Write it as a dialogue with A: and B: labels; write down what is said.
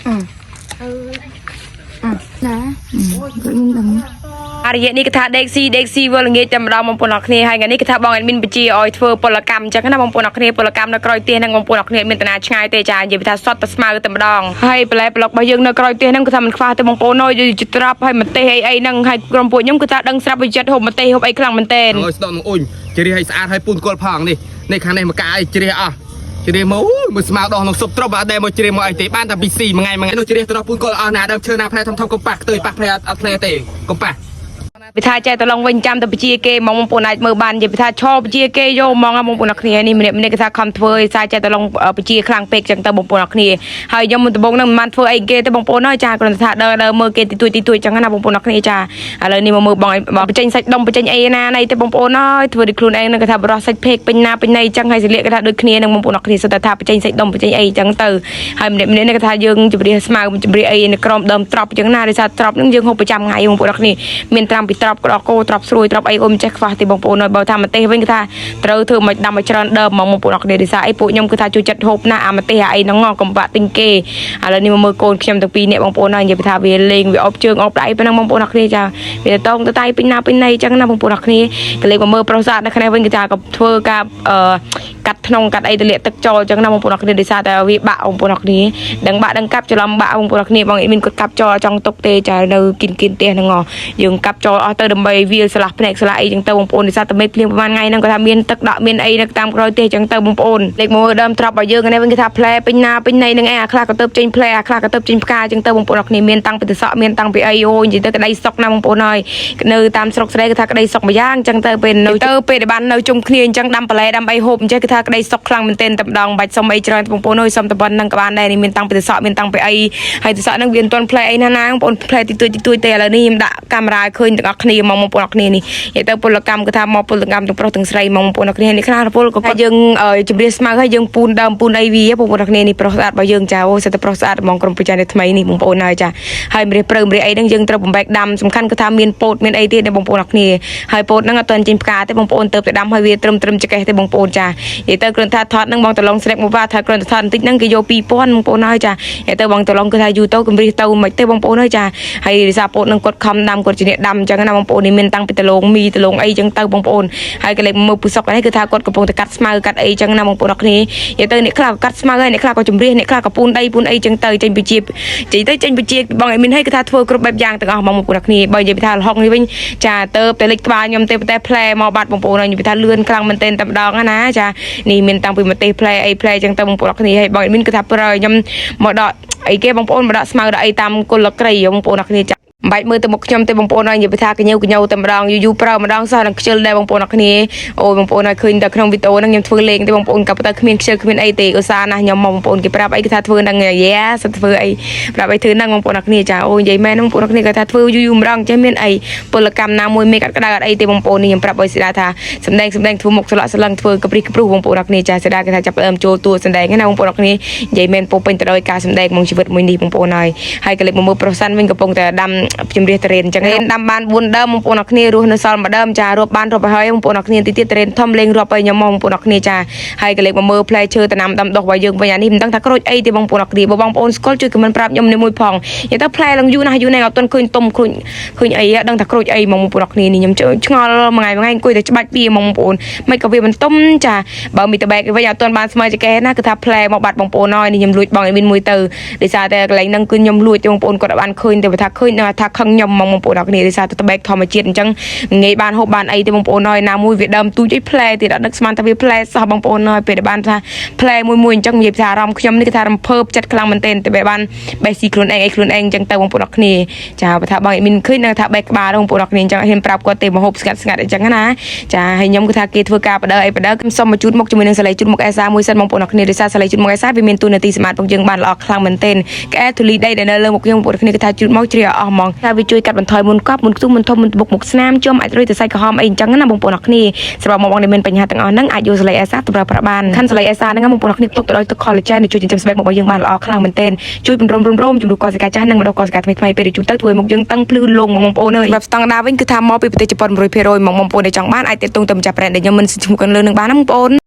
A: ណាខ្ញុំដឹង
B: អរិយៈនេះគឺថាដេកស៊ីដេកស៊ីវិលល្ងាចតែម្ដងបងប្អូនអរគ្នាហើយថ្ងៃនេះគឺថាបងអេដមីនបញ្ជាឲ្យធ្វើពលកម្មអញ្ចឹងណាបងប្អូនអរគ្នាពលកម្មនៅក្រោយផ្ទះហ្នឹងបងប្អូនអរគ្នាមានតាណាឆ្ងាយទេចានិយាយថាសតតែស្មៅតែម្ដងហើយប្លែប្លុករបស់យើងនៅក្រោយផ្ទះហ្នឹងគឺថាមិនខ្វះទេបងប្អូនអើយជាត្រាប់ហើយម្ទេសអីអីហ្នឹងហើយក្រុមពួកខ្ញុំគឺថាដឹងស្រាប់វិចិត្រហូបម្ទេសហូបអីខ្លាំងមែនទែន
C: ហើយស្ដុកនឹងអ៊ុញជ្រះឲ្យស្អាតឲ្យពូនគល់ផងនេះនេះខាងនេះមកកាយជ្រះអស់ជ្រះមកអូយមើលស្មៅដោះក្នុងស៊ុបទ្របអត់ដែលមកជ្រះមកអីទេបានតែពីស៊ីមួយថ្ងៃមួយថ្ងៃនោះជ្រះទៅដល់ពូនគល់អស់ណាដើមឈើណាផ្លែធំធំកុំប៉ះខ្ទើយប៉ះផ្លែអត់ផ្លែទេកុំប៉ះ
B: វិថាចែកតឡងវិញចាំទៅពជាគេហ្មងបងប្អូនអាចមើលបាននិយាយថាឈរពជាគេយកហ្មងបងប្អូនអរគ្នានេះម្នាក់ម្នាក់គេថាខំធ្វើឯសារចែកតឡងពជាខ្លាំងពេកចឹងទៅបងប្អូនអរគ្នាហើយខ្ញុំមុនដំបូងហ្នឹងមិនបានធ្វើអីគេទេបងប្អូនអើយចាគ្រាន់តែថាដើរដើរមើលគេទីទួយទីទួយចឹងណាបងប្អូនអរគ្នាចាឥឡូវនេះមកមើលបងបងបញ្ចេញសាច់ដុំបញ្ចេញអីណាណីទេបងប្អូនអើយធ្វើដូចខ្លួនឯងនឹងគេថាបរោះសាច់ភេកពេញណាពេញណីចឹងហើយសលៀកគេថាដូចគ្នានឹងបងប្អូនអរគ្នាសុទ្ធតែថាបញ្ចេញសាច់ដុំបញ្ចេញអីចឹងទៅហើយម្នាក់ម្នាក់នេះគេថាយើងជម្រះស្មៅជម្រះអីនៅក្រោមដើមត្រប់ចឹងណាដោយសារត្រប់ហ្នឹងយើងហូបប្រចាំថ្ងៃបងប្អូនអរគ្នាមានត្រាំពីត្រប់ក្តោគោត្រប់ស្រួយត្រប់អីអូមិនចេះខ្វះទេបងប្អូនអើយបើថាម្ទេសវិញគឺថាត្រូវធ្វើមិនដាំឲ្យច្រើនដើមហ្មងបងប្អូនអរគ្នាដោយសារអីពួកខ្ញុំគឺថាជួយចិត្តហូបណាស់អាម្ទេសអាអីហ្នឹងកំបាក់ទិញគេឥឡូវនេះមកមើលកូនខ្ញុំទាំងពីរនាក់បងប្អូនអើយនិយាយថាវាលេងវាអប់ជើងអប់ដៃប៉ុណ្ណឹងបងប្អូនអរគ្នាចាវាតងទៅតៃពេញណាពេញណីចឹងណាបងប្អូនអរគ្នាក៏លេងមកមើលប្រុសស្អាតនៅក្នុងវិញគឺថាក៏ធ្វើការអឺកាត់ថ្នងកាត់អីទៅលាក់ទឹកចូលចឹងណាបងប្អូនអរគ្នាដោយសារតែវាបាក់បងប្អូនអរគ្នាដឹងបាក់ដឹងកាប់ច្រឡំបាក់បងប្អូនអរគ្នាបងអ៊ីមានគាត់កាប់ចោលចង់ទុកទេចានៅគិនគិនផ្ទះហ្នឹងយើងកាប់ចោលអស់ទៅដើម្បីវាលស្លាស់ភ្នែកស្លាស់អីចឹងទៅបងប្អូនដោយសារតែមេឃភ្លៀងប្រហែលថ្ងៃហ្នឹងគាត់ថាមានទឹកដក់មានអីនៅតាមក្រោយផ្ទះចឹងទៅបងប្អូនលេខមកដើមត្រាប់របស់យើងនេះវិញគេថាផ្លែពេញណាពេញណីហ្នឹងឯងអាខ្លះក៏ទៅចេញផ្លែអាខ្លះក៏ទៅចេញផ្កាចឹងទៅបងប្អូនអរគ្នាមានតាំងពីទឹកសក់មានតាំងពីអីអូនិយាយទៅក្តីសុកណាបងប្អូនហើយនៅតាមស្រុកស្រែគេថាក្តីសុកម្យ៉ាងចឹងទៅពេលនៅទៅពេលដែលបាននៅជុំគ្នាអញ្ចឹងដាំបន្លែដាំអីហូបអញ្ចឹងគេថាក្តីសុខខ្លាំងមែនទែនតែម្ដងបាច់សុំអីច្រើនបងប្អូនអើយសុំតែប៉ុណ្្នឹងក៏បានដែរនេះមានតាំងពីទឹកសក់មានតាំងពីអីហើយទឹកសក់ហ្នឹងវាមិនទាន់ផ្លែអីណាណាបងប្អូនផ្លែទីទួយទីទួយទេឥឡូវនេះខ្ញុំដាក់កាមេរ៉ាឲ្យឃើញទាំងអស់គ្នាមកបងប្អូនអរគ្នានេះនិយាយទៅពលកម្មគឺថាមកពលកម្មទាំងប្រុសទាំងស្រីមកបងប្អូនអរគ្នានេះខ្លះពលក៏គាត់យើងជម្រាបស្មៅហើយយើងពូនដើមពូនអីវាបងប្អូនអរគ្នានេះប្រុសស្អាតរបស់យើងចាអូសិតតែប្រុសស្អាតហ្មងក្រុមប្រជានេះថ្មីនេះបងប្អូនហើយចាហើយម្រះព្រៅម្រះអីហ្នឹងយើងត្រូវបំបែកដាំសំខាន់គឺថាមានពោតមានអីទៀតណាបងប្អូនអរគ្នាហើយពោតហ្នឹងអត់ទាន់ចេញផ្កាទេបងប្អូនទៅតែដាំហើយវាត្រឹមត្រឹមចកេះទេបងប្អូនចានិយាយទៅគ្រាន់ថាថតហ្នឹងបងតឡងស្រេកមកវ៉ាថាគ្រាន់តែថតបន្តិចហ្នឹងគេយក2000បងប្អូនហើយចានិយាយទៅបងតឡងគឺថាយូរទៅកម្រិះទៅមិនទេបងប្អូនហើយចាហើយរិសាពោតហ្នឹងគាត់ខំដាំគាត់ជាអ្នកដាំអញ្ចឹងណាបងប្អូននេះមានតាំងពីដលងមីដលងអីអញ្ចឹងទៅបងប្អូនហើយក៏លេខមើលពូសុកនេះគឺថាគាត់កំពុងតែកាត់ស្មៅកាត់អីអញ្ចឹងណាបងប្អូនអរគ្នានិយាយទៅអ្នកខ្លះក៏កាត់ស្មៅហើយអ្នកខ្លះក៏ជំរះអ្នកខ្លះក៏ពូនដីពូនអីអញ្ចឹងទៅចេញពីជាចេញទៅចេញពីជាបងអេមីនហើយគឺថាធ្វើគ្រប់បែបយ៉ាងទាំងអស់បងប្អូនអរគ្នាបើនិយាយពីថាលហុកនេះវិញចាទៅតែលេចក្បាលខ្ញុំទេតែផ្លែមកបាត់បងប្អូនហើយនិយាយថាលឿនខ្លាំងមែនទែនតែម្ដងណាចានេះមានតាំងពីម្ទេសផ្លែអីផ្លែអញ្ចឹងទៅបងប្អូនអរគ្នាហើយបងអេមីនគឺថាប្រើខ្ញុំមកដកអីគេបងប្អូនមកដកស្មៅដកអីតាមគុលក្រីបងប្អូនអរគ្នាចាមិនបាច់មើលទៅមុខខ្ញុំទេបងប្អូនហើយនិយាយថាកញើកញើតែម្ដងយូរយូរប្រើម្ដងសោះនឹងខ្ជិលដែរបងប្អូនអរគ្នាអូយបងប្អូនហើយឃើញតែក្នុងវីដេអូហ្នឹងខ្ញុំធ្វើលេងទេបងប្អូនក៏ប៉ុន្តែគ្មានខ្ជិលគ្មានអីទេឧស្សាហ៍ណាស់ខ្ញុំមកបងប្អូនគេប្រាប់អីគេថាធ្វើហ្នឹងយ៉ាសិតធ្វើអីប្រាប់អីធ្វើហ្នឹងបងប្អូនអរគ្នាចាអូយនិយាយមែនបងប្អូនអរគ្នាគាត់ថាធ្វើយូរយូរម្ដងចេះមានអីពលកម្មណាមួយមេកអត់ក្តៅអត់អីទេបងប្អូននេះខ្ញុំប្រាប់ឲ្យស្ដាថាសម្ដែងសម្ដែងធ្វើមុខស្លាក់ស្លឹងធ្វើកព្រិះកព្រុសបងប្អូនអរគ្នាចាស្ដាគេថាចាប់ដើមចូលតួសម្ដែងណាបងប្អូនអរគ្នានិយាយមែនពោពេញទៅដោយការសម្ដែងក្នុងជីវិតមួយនេះបងប្អូនហើយហើយក៏លេចមកមើលប្រុសសាន់វិញកំពុងតែដាំជំរះតរេនអញ្ចឹងដាំបាន4ដើមបងប្អូនអរគ្នារស់នៅសល់មួយដើមចារាប់បានរាប់ឲ្យហើយបងប្អូនអរគ្នាទីទៀតតរេនធំលេងរាប់ឲ្យញ៉ាំបងប្អូនអរគ្នាចាហើយក៏លេចមកមើលផ្លែឈើតំណាំដាំដុះរបស់យើងវិញអានេះមិនដឹងថាក្រូចអីទេបងប្អូនអរគ្នាបើបងប្អូនស្គាល់ជួយខមមិនប្រាប់ខ្ញុំនេះមួយផងនិយាយទៅផ្លែឡើងយូរណាស់យូរណាស់អត់ទាន់ឃើញទុំឃើញឃើញអីដឹងថាក្រូចអីហ្មងបងប្អូនអរគ្នានេះខ្ញុំឆ្ងល់មួយថ្ងៃមួយថ្ងៃអង្គុយតែច្បាច់វាហ្មងបងប្អូនមិនក៏វាមិនទុំចាបើមីតបែកវិញអត់ទាន់បានស្មើចកេះណាគឺថាផ្លែមកបាត់បងប្អូនហើយនេះខ្ញុំលួចបងឲ្យមានមួយទៅដោយសារតែកន្លែងហ្នឹងគឺខ្ញុំលួចទេបងប្អូនគាត់អត់បានឃើញទេបើថាឃើញថាខឹងខ្ញុំហ្មងបងប្អូនអរគ្នាដោយសារតែតបែកធម្មជាតិអញ្ចឹងងាយបានហូបបានអីទេបងប្អូនហើយណាមួយវាដើមទូចអីផ្លែទៀតអត់នឹកស្មានថាវាផ្លែសោះបងប្អូនហើយពេលដែលបានថាផ្លែមួយមួយអញ្ចឹងនិយាយថាអារម្មណ៍ខ្ញុំនេះគឺថារំភើបចិត្តខ្លាំងមែនទែនតែបែបបានបេះស៊ីខ្លួនឯងអីខ្លួនឯងអញ្ចឹងទៅបងប្អូនអរគ្នាចាបើថាបងឯងមានឃើញនៅថាបេះក្បាលបងប្អូនអរគ្នាអញ្ចឹងហ៊ានប្រាប់គាត់ទេមកហូបស្ងាត់ស្ងាត់អញ្ចឹងណាចាហើយខ្ញុំគឺថាគេធ្វើការបដើអីបដើខ្ញុំសុំមកជូតមុខជាមួយនឹងសាឡីជូតមុខអេសាមួយសិនបងប្អូនអរគ្នាដោយសារសាឡីជូតមុខអេសាវាមានតួនាទីសម្រាប់ពួកយើងបានល្អខ្លាំងមែនទែនក្អែធូលីដីដែលនៅលើមុខយើងបងប្អូនគ្នាគឺថាជូតមកជ្រាអស់ហ្មងថាវាជួយកាត់បន្ថយមុនកប់មុនខ្ទុះមុនធំមុនបុកមុខស្នាមជុំអាចរុយទៅសាច់ក្រហមអីអញ្ចឹងណាបងប្អូនអរគ្នាសម្រាប់បងប្អូនដែលមានបញ្ហាទាំងអស់ហ្នឹងអាចយកសាឡីអេសាទៅប្រើប្រាស់បានខាន់សាឡីអេសាហ្នឹងបងប្អូនអរគ្នាទុកទៅដោយទឹក collagen ដែលជួយចិញ្ចឹមស្បែកមុខរបស់យើងបានល្អខ្លាំងមែនទែនជួយពន្រំរំរំជំនួសកោសិកាចាស់និងបណ្ដុះកោសិកាថ្មីថ្មីពេលដែលជូតទៅធ្វើឲ្យមុខយើងតឹងភ្លឺលងបងប្អូនអើយសម្រាប់ស្តង់ដាវិញគឺថាមកពីប្រទេសជប៉ុន100%ហ្មងបងប្អូនដែលចង់បានអាចទាក់ទងទៅម្ចាស់ brand ដែលខ្ញុំមិនឈ្មោះកាន់លើនឹងបានណាបងប្អូន។